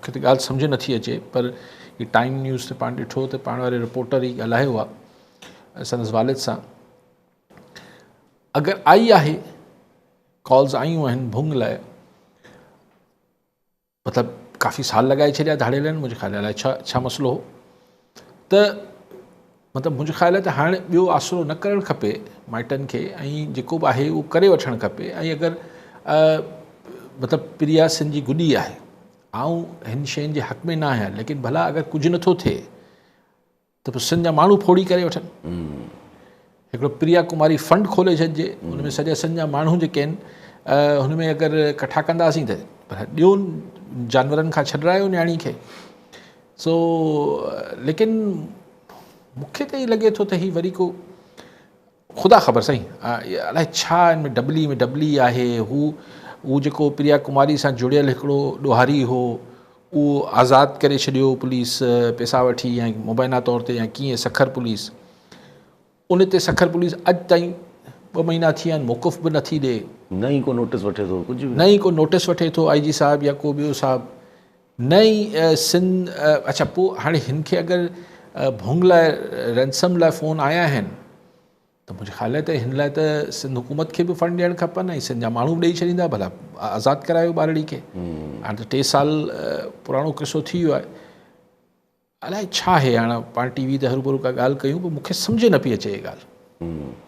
مون کي ته ڳالهه سمجهه نٿي اچي پر هي ٽائيم نيوز تي پاڻ ڏٺو ته پاڻ واري رپورٽر ئي ڳالهايو آهي سندس والد سان. اگر آئي آهي، ڪالز آيون آهن ڀونگ لاء، مطلب ڪافي سال لڳائي ڇڏيا ڌاڙيلن، منهنجي خيال الائي ڇا ڇا مسئلو هو ته مطلب منهنجو خيال آهي ته هاڻي ٻيو آسرو نه ڪرڻ کپي مائٽن کي ۽ جيڪو به آهي اهو ڪري وٺڻ کپي. ۽ اگر مطلب پريا سن جي گڏي آهي، آئون هن شين جي حق ۾ نه آهيان، ليڪن ڀلا اگر ڪجهه نٿو ٿئي ته پوء سن جا ماڻهو ڦوڙي ڪري وٺن. هڪڙو پريا ڪماري فنڊ کولي ڇڏجي، ان ۾ سڄا سن جا ماڻهو جيڪي آهن هن ۾ اگر ڪٺا ڪنداسين ته پر ڏيو، جانورن کان ڇڏرايو نياڻي کي. سو ليڪن مون کي ته ائين لڳي ٿو ته هي وري ڪو خدا خبر سائين الائي ڇا ان ۾ ڊبلي ۾ ڊبلي آهي. هو جيڪو پريا ڪماري سان جڙيل هڪڙو ڏوهاري هو، اهو آزاد ڪري ڇڏيو پوليس پئسا وٺي يا مبينا طور تي يا ڪيئن، سکر پوليس ان تي سکر پوليس اڄ تائين 2 مهينا ٿي ويا آهن موقف به نٿي ڏي، نه ئي ڪو نوٽس وٺي ٿو ڪجهه به، نه ئي ڪو نوٽس وٺي ٿو آئي جي صاحب يا ڪو ٻيو صاحب، نه ئي سن. اڇا پوء هاڻي هن کي اگر ڀونگ لاء رينسم لاء فون آيا آهن ته منهنجي خيال آهي ته هن لاء ته سنڌ حڪومت کي به فنڊ ڏيڻ کپن ۽ سنڌ جا ماڻهو به ڏئي ڇڏيندا، ڀلا آزاد ڪرايو ٻارڙي کي. هاڻي ته 3 سال پراڻو قصو ٿي ويو آهي، الائي ڇا آهي. هاڻي پاڻ ٽي وي تي هروڀرو ڪا ڳالهه ڪيون پر مون کي سمجهه نه پئي اچي هي ڳالهه.